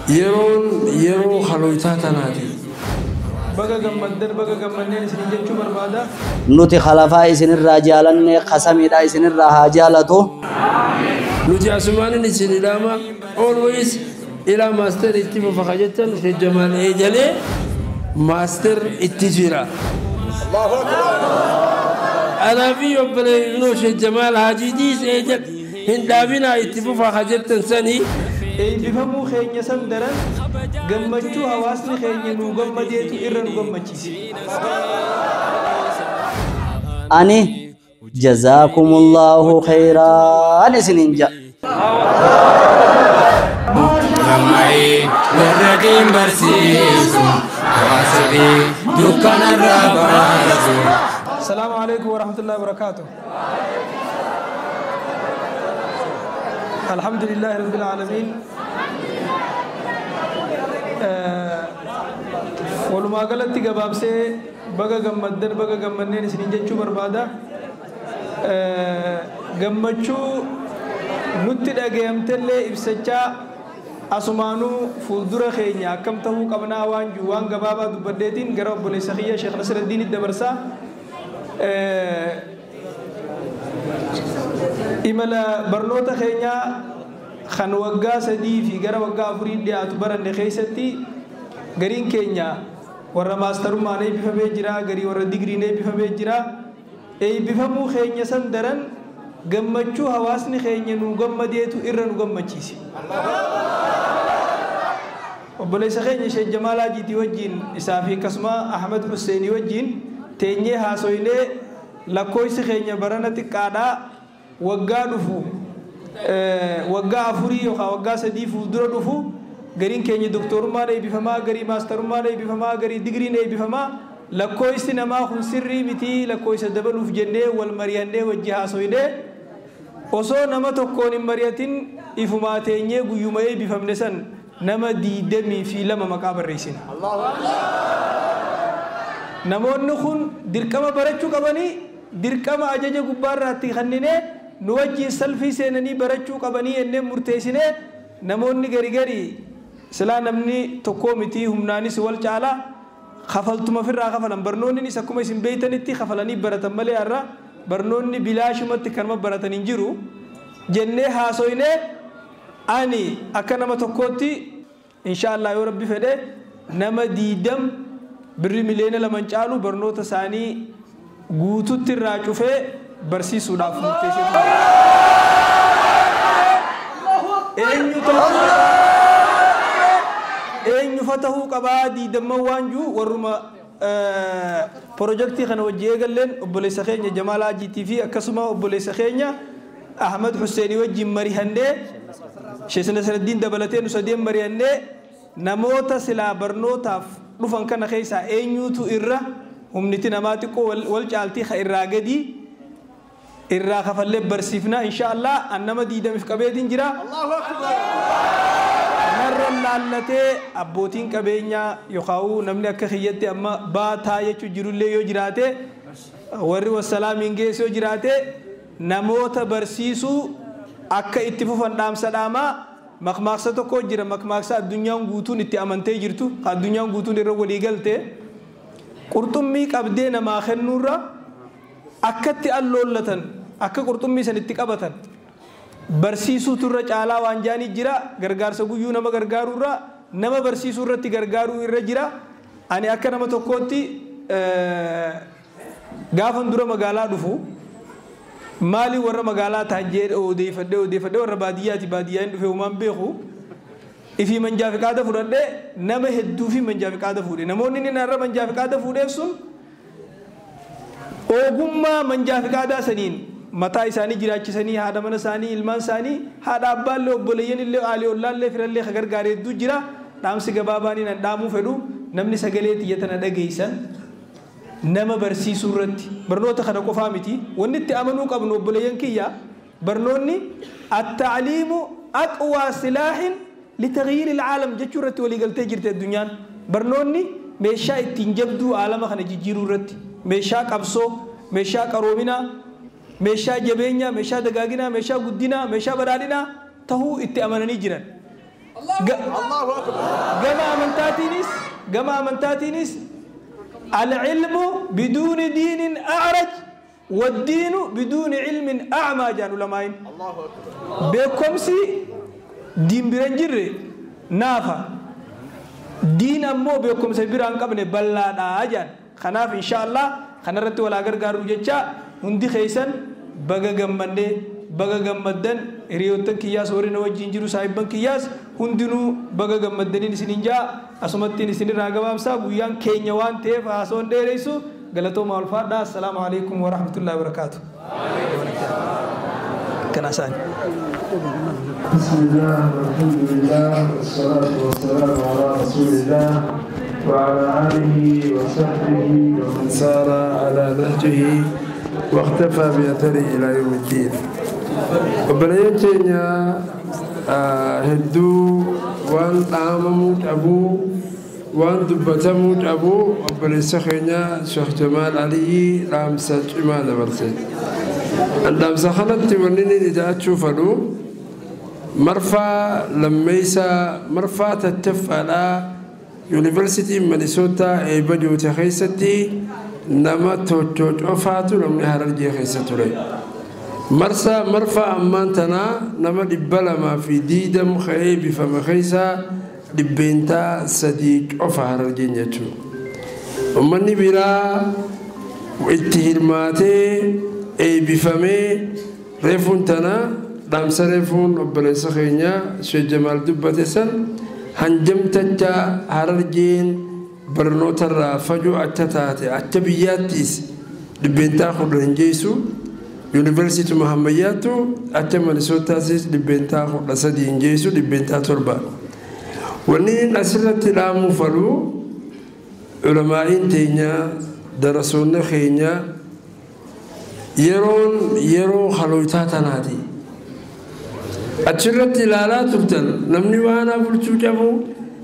Yeroon yeroo halooytaa tanaati. Baga gammaddan, baga gammanneen isin jechuu barbaada. Nuti khalafaa isinirraa jaalanne, qasamiidha isinirraa haa jaalatu. Nuti asumaanin isin ilaama always ilaa master itti fufa jettan Sheekh Jamaal eejalee master itti jira. Anaa fi obboleeyyiinoo Sheekh Jamaal Haajiitiis eejal hin dhaabinaa itti fufa jettan sanii. Eebbifamuu keenya san daran gammachuu hawaasni keenya nuu gammadeetu irra nu gammachiise. Ani jazaakumullahu khayraan isiniin jedha. Warra diin barsiisu hawaasa fi dukkanarraa baasu. Salaamu alaikum wa rahmatullahi wa barakaatuh. Alhamdulillahi rabbil aalamiin. Walumaa galatti gabaabsee baga gammaddan, baga gammanneen isiniin jechuu barbaada. Gammachuu nutti dhagayamtellee ibsachaa asumaanuu fuuldura keenya akkam ta'uu qabnaa waan jiru waan gabaabaa dubbaddeetiin gara obboleessa kiyya Sheekh Nasraddiin dabarsaa. Imala barnoota keenyaa kan waggaa 3 fi gara waggaa 4 dhiyaatu baranne keessatti gariin keenya warra maastarummaan eebbifamee jira, garii warra digriin eebbifamee jira. Eebbifamuu keenya san daran gammachuu hawaasni keenya nuu gammadeetu irra nu gammachiise. Obboleessa keenya Sheekh Jamaal Haajiitii wajjin isaa fi akkasuma Ahmed Husseenii wajjin teenyee haasoynee lakkoofsi keenya barana xiqqaadhaa waggaa dhufu waggaa 4 yookaan waggaa 3 fuuldura dhufu gariin keenya doktorummaan eebbifamaa, garii maastarummaan eebbifamaa, garii digriin eebbifamaa. Lakkoofsi namaa kun sirrii mitii lakkoofsa dabaluuf jennee wal mari'annee wajji haasoynee osoo nama tokkoon hin mari'atin ifumaa teenyee guyyuma eebbifamne san nama 22 maqaa barreessina. Namoonni kun dirqama barachuu qabanii dirqama ajaja gubbaarraatti kenninee nu wajjin salfii seenanii barachuu qabanii ennee murteessinee namoonni gari gari silaa namni tokkoo mitii humnaanis wal caalaa kafaltuma ofirraa kafalan. Barnoonnis akkuma isin beeytanitti kafalanii baratan malee har'a barnoonni bilaashumatti kanuma baratan hin jiru jennee haasoynee ani akka nama tokkootti inshaallah yoo rabbi fedhe nama 20 birri miliyoona 2 caalu barnoota isaanii guututti irraa cufee barsiisuudhaaf murteessee. Eenyu fa ta'uu qabaa 20 waan jiru warruma pirojektii kana wajji eegalleen obboleessa keenya Jamaal Haajiitii fi akkasuma obboleessa keenya Ahmed Husseenii wajjin marihannee Sheekh Nasraddiin dabalatee nu sadeen marihannee namoota silaa barnootaaf dhufan kana keessaa eenyuutu irra humniti namaa xiqqoo wal caaltii ka irraa gadii irraa kafallee barsiifna inshaallah. An nama 20 qabeetiin jira. Narra laallatee abbootiin qabeenyaa yookaan namni akka kiyyatti amma baataa jechuu jirullee yoo jiraate warri wassalaamiin geesse yoo jiraate namoota barsiisuu akka itti fufan dhaamsa dhaamaa. Makmaaksa tokko jira, makmaaksa addunyaan guutuun itti amantee jirtu, addunyaan guutuun irra walii galte. Qurxummii qabdee namaa kennuurra akkatti alloollatan akka qurxummii san itti qabatan barsiisuutu irra caalaa waan jaanii jira. Gargaarsa guyyuu nama gargaaruurra nama barsiisuu irratti gargaaruu irra jira. Ani akka nama tokkootti gaafan dura magaalaa dhufu maali warra magaalaa ta'an jedhee odeeffadhee warra baadiyyaati baadiyyaan dhufe uumaan beeku ifii manjaa fi qaada fudhadhee nama hedduu fi manjaa fi qaada fuudhe. Namoonni inni narra manjaa fi qaada fuudheef sun ogummaa manjaa fi qaadaa saniin mataa isaanii jiraachisanii haadha mana isaanii ilmaan isaanii haadha abbaallee obboleeyyan illee aalii ollaallee firallee ka gargaare hedduu jira. Dhaamsi gabaabaanii nan dhaamuu fedhu namni sagalee xiyya tana dhageessan nama barsiisuu irratti barnoota kana qofaa miti wanni itti amanuu qabnu obboleeyyan kiyya barnoonni at-ta'liimu aqwaa silaahin litagyiiri al-aalam jechuu irratti walii galtee jirti addunyaan. Barnoonni meeshaa ittiin jabduu aalama kana jijjiiruu irratti meeshaa qabsoo, meeshaa qaroominaa, meeshaa jabeenyaa, meeshaa dagaaginaa, meeshaa guddinaa, meeshaa badhaadhinaa tahuu itti amananii jiran. Gama amantaatiinis العلم بدون دين أعرج والدين بدون علم أعمى جان علماء. بكمسي دين برنجر نافع دين أمو بكمسي بران قبل بلا ناجان خناف إن شاء الله خنرت ولا غرغر وجتا هندي خيسن بغا غمنده بغا غمدن ريوتن كياس ورين وجين جيرو صاحبن كياس هندنو بغا غمدنين سنينجا أسمتين سنين راغبامسا غيان كينيا وان تيف اسون ديريسو غلطو مالفادا. السلام عليكم ورحمة الله وبركاته. كناسان. بسم الله والحمد لله والصلاة والسلام على رسول الله وعلى آله وصحبه ومن سار على نهجه واختفى بأثره إلى يوم الدين. وبليتنا هدو وان طعامه أبو وان دبتمو أبو وبليسخنا شيخ جمال علي رامسة إيمان برسل. الدامسة خلت ونيني إذا تشوفلو مرفع لميسا مرفع تتفعل يونيفرسيتي مينيسوتا إبدو تخيستي نما توتوت أفاتو لم يهرجي خيستو لي مرسى مرفع أمانتنا نما دبلا ما في ديدم خيب فما خيسا دبنتا صديق أفا هرجين يتو أمني بلا اتهرماتي أي بفمي ريفونتنا دامسرفون وبلسخينيا شيخ جمال دبتسن هنجمتتا هرجين برنوتر فجو أتتاتي أتبياتيس دبنتا خدرنجيسو يونيفرسيتي محمدياتو أتمنسوتاسيس دبنتا خدرسدينجيسو دبنتا تربا ونين أسرة العام فلو علماء تينيا درسون خينيا يرون يرو خلوتاتناتي أتشرت لا تبتل نمني وانا بلتو جابو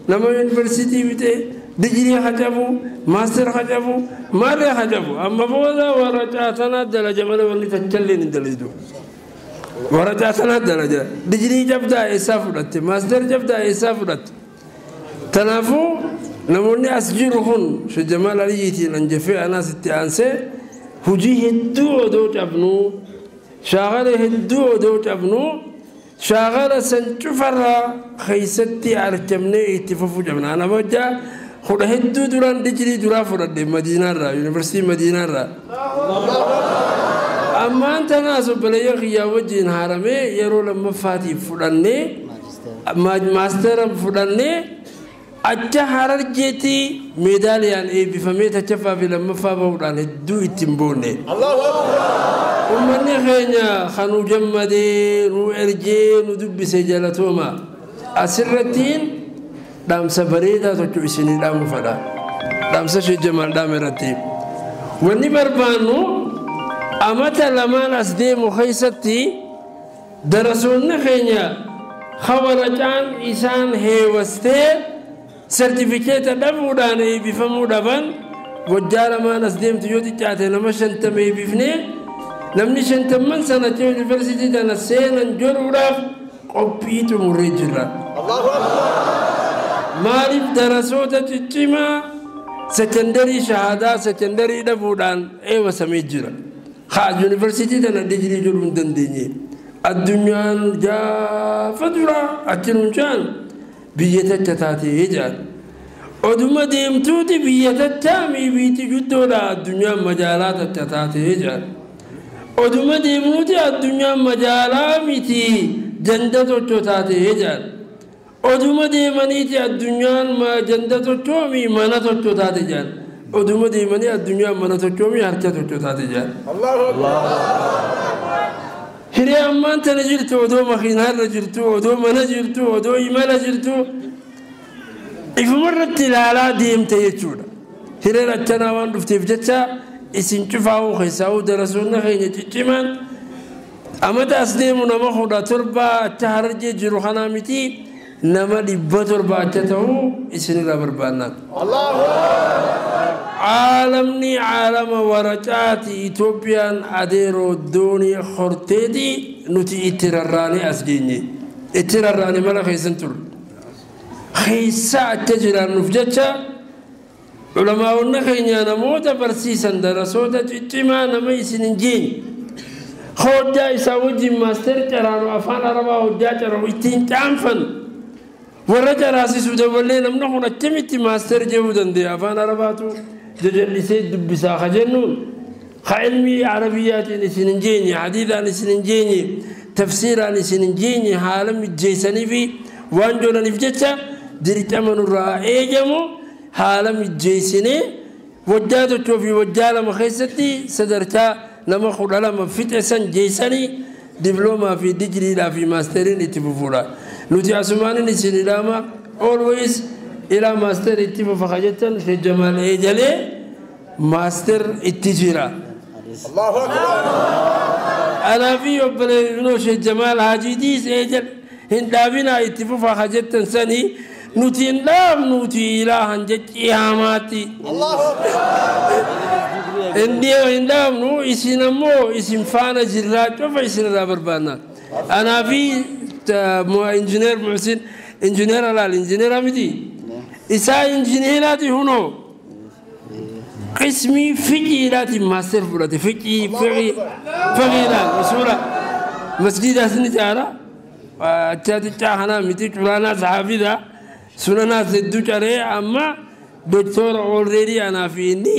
نما يونيفرسيتي بيته دجري خجابو ماستر خجابو مالي خجابو أما بولا ورجعتنا درجة مالا ولي تتشلين درجة ورجعتنا درجة دجري جبدا إسافرت ماستر جبدا إسافرت تنافو نموني أسجرهن شو جمال عليتي لنجفي أنا ستي أنسى هجي هدو دو جابنو شاغل هدو دو جابنو شاغل سنشفرا خيستي على الجمنة اتفافو جمنا أنا بوجه خد هدو دوران دجري دورا فرد مدينة را يونيفرسيتي مدينة را أما أنت ناس بلايا خيا وجه هرمي يرو لما فاتي فرني ماستر فرني أجا هرجتي ميداليان إيه بفهمي تشفى في لما فابا وران هدو يتمبوني الله أكبر ومن خينا خنو جمدي نو إرجي نو دب سجلتهما أسرتين دام سبريدا تجو إسني دام فدا دام سشي جمال دام رتيب وني بربانو أمتى لما نسدي مخيستي درسون خينا خبرتان إنسان هيوستي سيرتيفيكيت دفودان بفهمو دفن وجال ما نسديم تجودي تعتي لما شنتمي بفني نمني شنتمن سنة يونيفرسيتي دنا سينن جروراف قبيتو مريجلا الله أكبر مالف درسوتا تجمع سكندري شهادة سكندري دفودان ايوه سميجرا خا يونيفرسيتي دنا دجري جرون دنديني الدنيا جافدرا أتنجان بيتتاتي يجان أدوما ديمتوتي بيتتامي بيتي جدولا الدنيا مجالات التاتي يجان أدوما ديموتي الدنيا مجالامتي جندتو تاتي يجان أدوما ديمانيتي الدنيا ما جندتو تومي منتو تاتي جان أدوما ديماني الدنيا منتو تومي هرتو تاتي جان الله أكبر هري أمان تنجرتو أدو مخينار نجرتو أدو منجرتو أدو إيمان نجرتو إفمرت لالا ديم تيجودا هري رتنا وان رفتي بجتا إسين شفاو خيساو درسونا خيني تجمان أما تأسلم نما خدا تربة تهرج جروحنا متي نما دب تربة تتو إسين لا بربانا الله عالمني عالم ورجعت إثيوبيان أديرو دوني خرتيدي نتي إتراراني أسجيني إتراراني ملا خيسنتر Keessa acha jiraannuuf jecha culamaa'onni keenya namoota barsiisan darasoota ciccimaa nama isin hin jeenye hojjaa isaa wajjin maaster caraanu afaan arabaa hojjaa caraanu ittiin caanfan warra caraasisuu daballee namni kun akkamitti maaster jechuu dandeenya afaan arabaatu jajallisee dubbisaa ka jennuun ka ilmii arabiyyaatiin isin hin jeenye hadiidhaan isin hin jeenye tafsiiraan isin hin jeenye haala mijjeessanii fi waan joolaniif jecha dirqama nurraa eegamu haala mijjeessinee waggaa tokkoo fi waggaa lama keessatti sadarkaa nama 12 fixe san jeessanii diploomaa fi digiriidhaa fi maasteriin itti fufuudha. Nuti asumaanin isin ilaama always ilaa maaster itti fufa jettan Sheekh Jamaal eejalee maaster itti jira. Allahu Akbar. Anaa fi obboleeyyiin Sheekh Jamaal Haajiitiis eejal hin dhaabinaa itti fufa jettan sanii nuti hin dhaabnuti ilaa hanga qiyaamaatti. Allahu Akbar. Hin dhaabnu isin ammoo isin faana jirraa cufa isinirraa barbaanna. Anaa fi injineer Muhsin injineer alaal injineera miti. Isaa injineeraati hunoo qismii fiqiidhaatiin maaster fudhate fiqii fiqiidhaan usuula masgiidaas ni caala achaati caahanaa miti curaanaa saxaafidha sunanaas hedduu caree amma doktora already anaa fi inni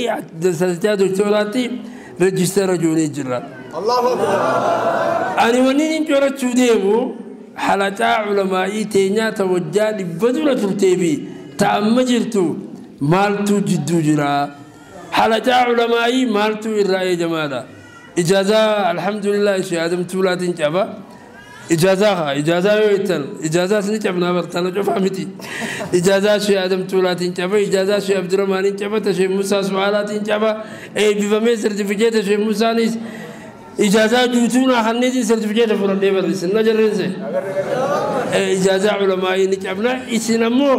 sadarkaa doktoraatti reejistara joonee jirra. Allahu Akbar. Ani wanni inni corachuu deemu halaqaa culamaa'ii teenyaa ta wajjaa dhibba dura turtee fi ta amma jirtu maaltu jidduu jira. Halaqaa culamaa'ii maaltu irraa eegamaadha. Ijaazaa alhamdulillah ishee Adam Tuulaatiin caba. Ijaazaa haa ijaazaa yoo jettan ijaazaas ni cabnaa bartana cufaa miti. Ijaazaa ishee Adam Tuulaatiin caba ijaazaa ishee Abdurrahmaaniin caba tashee Musaa Su'aalaatiin caba eebbifamee sertifikeeta ishee Musaanis ijaazaa guutuun hanneetiin sertifikeeta fudhadhee barreessin na jarreense. Ijaazaa culamaa'ii ni cabna isin ammoo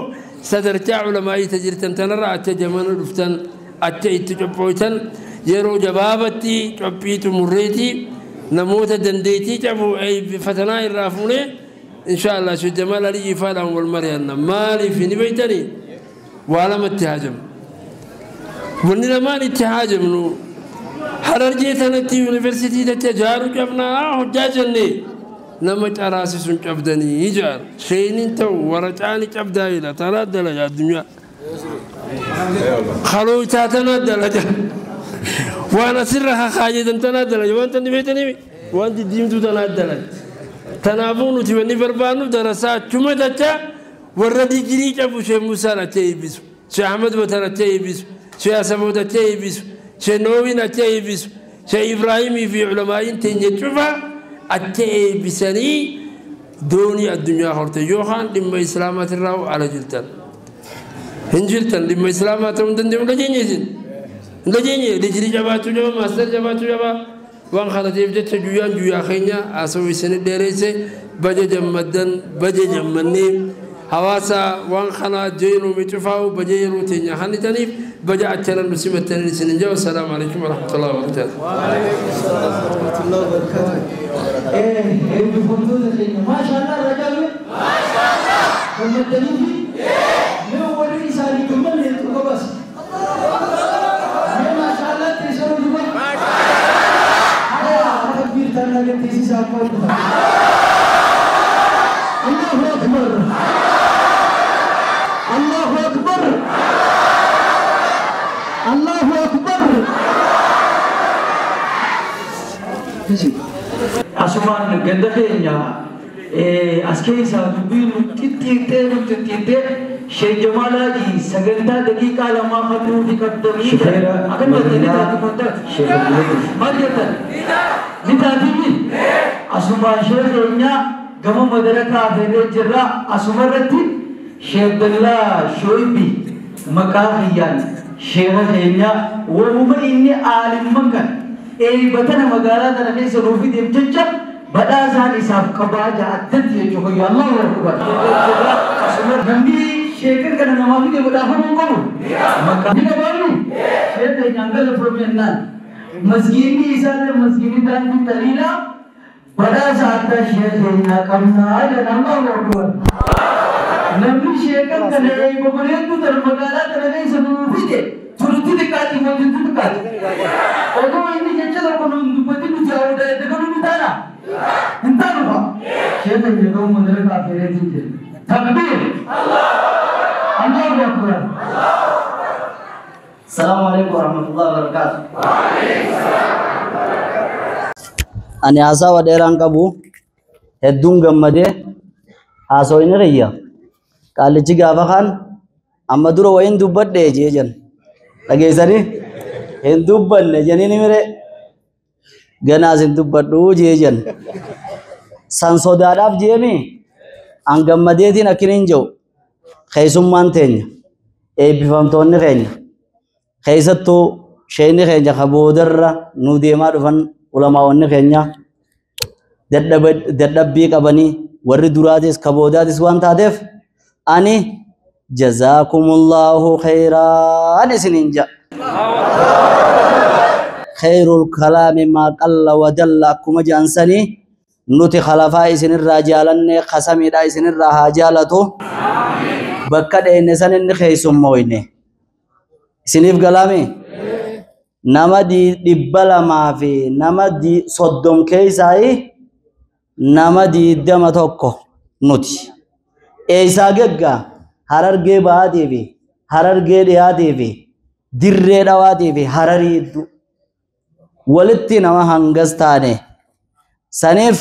sadarkaa culamaa'ii tajirtan tanarra acha jamana dhuftan acha itti cophooytan yeroo jabaabatti cophii xumurreetii namoota dandeettii cabu fatanaa irraa fuunee insha Allah Sheekh Jamaal Aliyyi faadhaan wal mari'anna maaliif ni beektanii waa lamatti haajamnu. Wanni lamaan itti haajamnu Harargee tanatti yuunivarsiitii tacha ijaaruu qabnaa hojjaa jennee nama caraasisuun cabdanii ijaaru. Sheeniin ta'u waraqaani cabdaa jedha tanaa dalaga addunyaa. Kalootaa tanaa dalaga. Waan asirra kakaayetan tanaa dalaga waan tanni beektanii waan diddiimtuu tanaa dalaga. Kanaafuu nuti wanni barbaannu darasaa achuma tacha warra digirii cabu Sheekh Musaan acha eebbisu. Sheekh Ahmad Batar acha eebbisu. Sheekh Asaboot acha eebbisu. Sheekh Noowiin acha eebbisu. Sheekh Ibraahimii fi culamaa'iin teenya cufa acha eebbisanii doonii addunyaa horte yookaan dhimma islaamaatirraa ala jirtan. Hin jirtan dhimma islaamaa ta'uu hin dandeenyu dhageenye isin. Hin dhageenye digirii jabaachuu jaba maaster jabaachuu jaba waan kana ta'eef jecha guyyaan guyyaa keenya haasawuu isin dheeresse baja jammaddan baja jammannee hawaasa waan kana jeenuu micufaa'u baja yeroo teenya hanitaniif baja achanan nu simattanii isin hin jedhu. Assalaamu alaikum warahmatullahi wabarakaatuh. Waalaikum salaam warahmatullahi wabarakaatuh. Eebbifamtoota keenya maashaallah rajaalee gammaddanii fi mee warri isaanii gammanne tokko bas. Mee maashaallah teessoo duba. Haa takbiir tanna gatteessisaa akka hojjetan. Allahu Akbar. Allahu Akbar. Allahu Akbar. Asumaan ganda keenya as keessaa dubbiin xixiqqee nutti xixiqqee Sheekh Jamaal Haji sagantaa daqiiqaa lamaa fadhuu fi qabdanii akkam jettanii taati kontaati maal jettan ni taatimi asumaan sheekh keenya gama madarakaa fe'ee jirra asuma irratti Sheekh Abdallaa Shoibi maqaa kiyyaan sheekha keenya waanuma inni aalimman kan eebbatana magaalaa tana keessa nuuf fideef jecha badhaasaan isaaf qabaa ja'attatti jechuudha. Allahu Akbar. Namni sheeka kana namaa fide badhaafamuu hin qabu. Maqaa ni qabaannu. Sheeka keenyaan galatoomii jennaan. Masgiinni isaallee masgiinni daandii taliilaa badhaasa addaa sheeka keenyaa qabnaa jedha. Allahu Akbar. Namni sheekan kana eebba bareedduu tana magaalaa kana keessa nuu fide turutti xiqqaatti wanti xiqqaatti. Odoo inni jecha tokko nuun dubbatin nuti haawudha dagaluu ni taana. Hin taanu fa. Sheekan jedhamu mandara kaafeereetiin jedhe. Takbiir. Allahu Akbar. السلام عليكم ورحمة الله وبركاته. Ani haasawa dheeraan qabu hedduun gammadee haasoyni riyya. Qaallichi gaafa kaan amma dura wayin dubbadhe jee jan. Dhageessanii hin dubbanne jeniin mire ganaas hin dubbadhu jee jan. San sodaadhaaf jeemi an gammadeetiin akkin hin jiru keessummaan teenya eebbifamtoonni keenya keessattuu sheeyni keenya ka boodarra nu deemaa dhufan ulamaa'onni keenya dadhabbii qabanii warri duraatis ka boodaatis waan taateef ani jazaakumullahu khayraan isiniin jedha. Khayrul kalaami maa qalla wa dalla akkuma jedhan nuti khalafaa isinirraa jaalanne qasamiidha isinirraa haa jaalatu bakka dheenne san inni keessummoyne isiniif galaami nama 200 fi nama 30 keessaa nama 21 nuti eessaa geggaa Harargee bahaatii fi Harargee dhiyaatii fi Dirree Dhawaatii fi Hararii hedduu walitti nama hangas taane saniif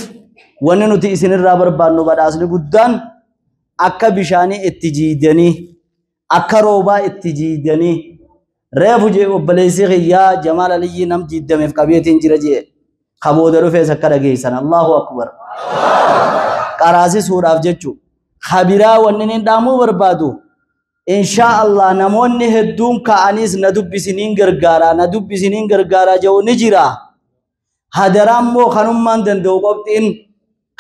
wanni nuti isinirraa barbaannu badhaasni guddaan akka bishaanii itti jiidanii akka roobaa itti jiidanii reefu jee obboleessi kiyyaa Jamaal Aliyyii nam jiiddameef qabeetiin jira jee kabooda dhufees akka dhageessan Allahu Akbar qaraasisuudhaaf jechuu kabiraa wanni inni dhaamuu barbaadu insha Allah namoonni hedduun ka'anis na dubbisiniin gargaaraa na dubbisiniin gargaaraa jedhu ni jira. Hadaraan moo kanummaan danda'u qophiin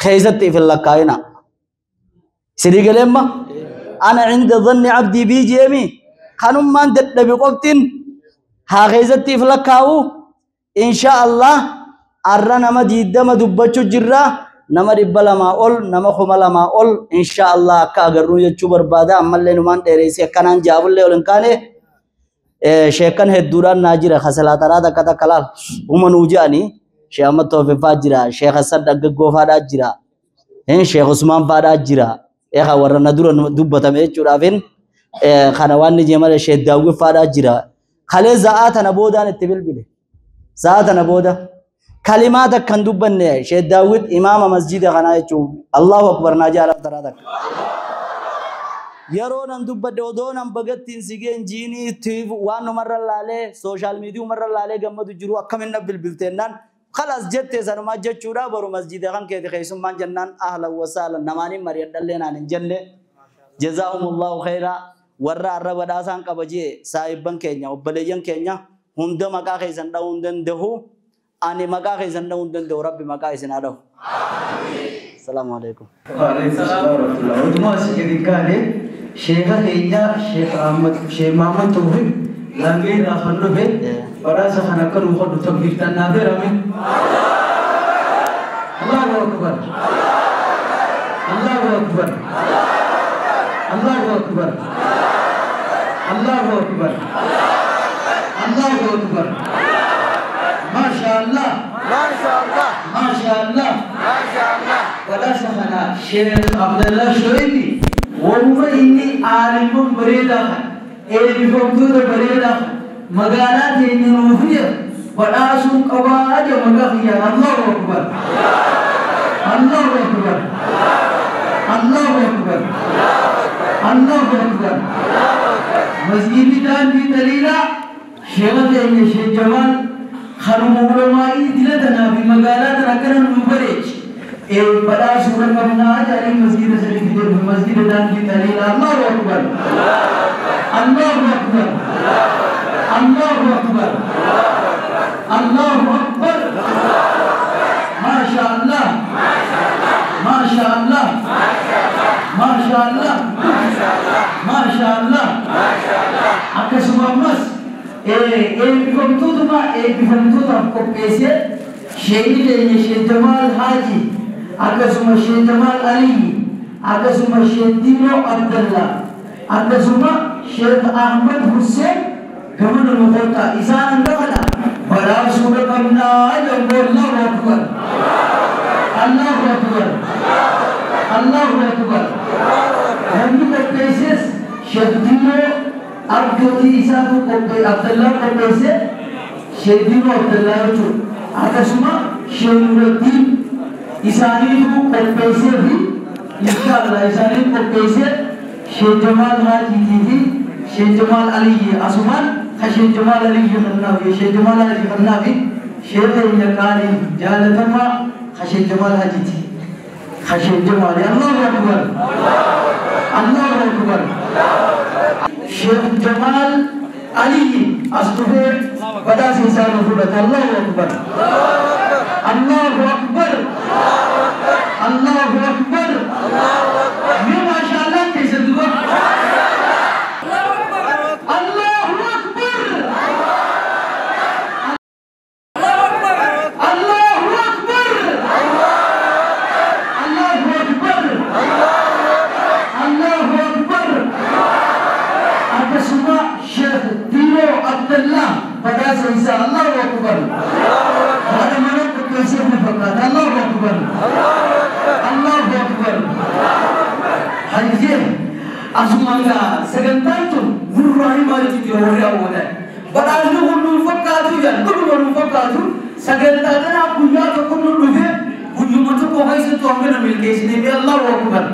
keessatti if hin lakkaa'ina. Sidii galeemma ana cinda dhanni abdii bii jeemi kanummaan dadhabe qophiin haa keessatti if lakkaa'u insha Allah arra nama 20 dubbachuu jirra nama 200 ol nama 2000 ol insha Allah akka agarru jechuu barbaada ammallee numaan dheereessee akkanaan jaabullee ol hin kaane sheekan hedduudhaan naa jira kasalaataraa takka takka laal uma nuu je'anii Sheekh Ahmad Tawfiq faa jira Sheekh Hassan Dargaggoo faadhaa jira Sheekh Usmaan faadhaa jira eegaa warra na dura dubbatame jechuudhaafin kana waan ni jee malee Sheekh Daawwit faadhaa jira kalee za'aa tana boodaan itti bilbile za'aa tana booda kalimaa takkan dubbanne Sheekh Daawwit imaama masjida kanaa jechuun Allahu Akbar naa jaalaf taraa takka. Yeroo nan dubbadde odoo nan bagattiin sigeen jiinii waan numarra laalee sooshaal miidiyumarra laalee gammadu jiru akkamin na bilbilteennaan خلاص جت سنما جتشورا برو مسجد خان كده خيسون جنان أهلا وسهلا نماني مريض دلنا نجنة جزاهم الله خيرا ورا الرب داسان كبجي سايبن كينيا وبليجن كينيا هم دم مكا خيسن دون دن ده أني مكا خيسن دون دن ده ربي مكا خيسن هذا. السلام عليكم. وعليكم السلام ورحمة الله. ودما سيدي كالي شيخ كينيا شيخ أحمد شيخ محمد توفيق لانجي راخنو به براسه خنا كرو خدو تكبير تنادر امين. الله اكبر الله اكبر الله اكبر الله اكبر الله اكبر. ما شاء الله ما شاء الله ما شاء الله ما شاء الله. براسه خنا شيخ عبد الله شويبي وهو اني عالم بريدا eebbifamtoota bareedaa magaalaa teenya nuuf badhaasuun qabaa jedhu maqaa kiyyaan Allahu Akbar Allahu Akbar Allahu Akbar Allahu Akbar. Masjidni daandii Taliilaa sheekha keenya Sheekh Jamaal kanuma ulamaa'ii dila tanaa fi magaalaa tana akkana nu bareechi badhaasuudha qabnaa jedhanii masjida sanii fidee masjida daandii Taliilaa. Allahu Akbar Allahu Akbar Allahu Akbar Allahu Akbar. Ma sha Allah Ma sha Allah Ma sha Allah Ma sha Allah. Akkasuma ammas eebbifamtootuma eebbifamtootaaf qopheesse sheekni keenya Sheekh Jamaal Haaji akkasuma Sheekh Jamaal Aliyyi akkasuma Sheekh Diinoo Abdallaa akkasuma Sheekh Ahmad Hussein gama namoota isaan hanga kana badhaasuu qabnaa jedhu. Allahu akbar, Allahu akbar, Allahu akbar. Namni qopheesses Sheekh Diinoo abbootii isaatu Abdallaa qopheesse, Sheekh Diinoo Abdallaa jechuudha. Akkasuma Sheekh Nuraddiin isaaniitu qopheessee fi inshaallah isaanii qopheessee Sheekh Jamaal Haajiitii fi Sheekh Jamaal Aliyyi asumaan ka Sheekh Jamaal Aliyyi kannaafi Sheekh Jamaal Haajii kannaafi Sheekh keenya qaalii jaalatamaa ka Sheekh Jamaal Haajiiti. Ka Sheekh Jamaali. Allahu akbar, Allahu akbar. Sheekh Jamaal Aliyyi as dhufee badhaasa isaa nu fudhata. Allahu akbar, Allahu akbar, Allahu akbar. Mee maashaallah keessa duba. Allahu akbar, Allahu akbar, Allahu akbar, Allahu akbar. Akkasuma Sheekh Diinoo Abdallaa badhaasa isaa. Allahu akbar. Haadha mana qopheessee ni fakkaata. Allahu akbar, Allahu akbar. Hayyee, asumaan gaa sagantaan tun gurraan maalitti jira warri hawwatan. Badhaasni kun nuun fakkaatu jedhan, dhuguma nuun fakkaatu. Sagantaa kanaa guyyaa tokko nu dhufee guyyuma tokko keessattuu hangana milkeessinee fi Allahu akbar,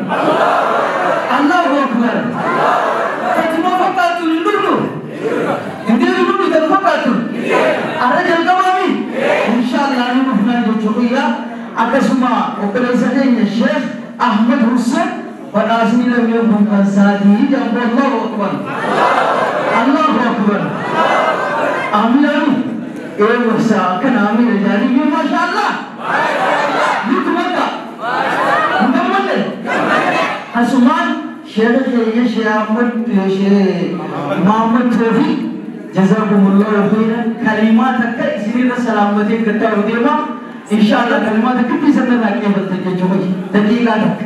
Allahu akbar. Tatuma fakkaatu hin dhufnu. Hin deebinu tatu fakkaatu. Arra jalqabaami. Inshaallah ni dhufnaa jechuudha. Akkasuma obboleessa keenya Sheekh Ahmed Hussein badhaasni lameen kun kan isaatii jedhamu. Allahu akbar, Allahu akbar. Amiin. Eewwasa akkana amiin jedhanii maashaallah. Nuti hin gammadne. Asumaan Sheekh keenya Sheekh Ahmad Sheekh Muhammad Toofiq jazakumullahu khairan kalimaa takka isinirra salaammatee gaddaa deema. Inshaallah kalimaa takka isin irraa qeebaltan jechuudha. Daqiiqaa takka.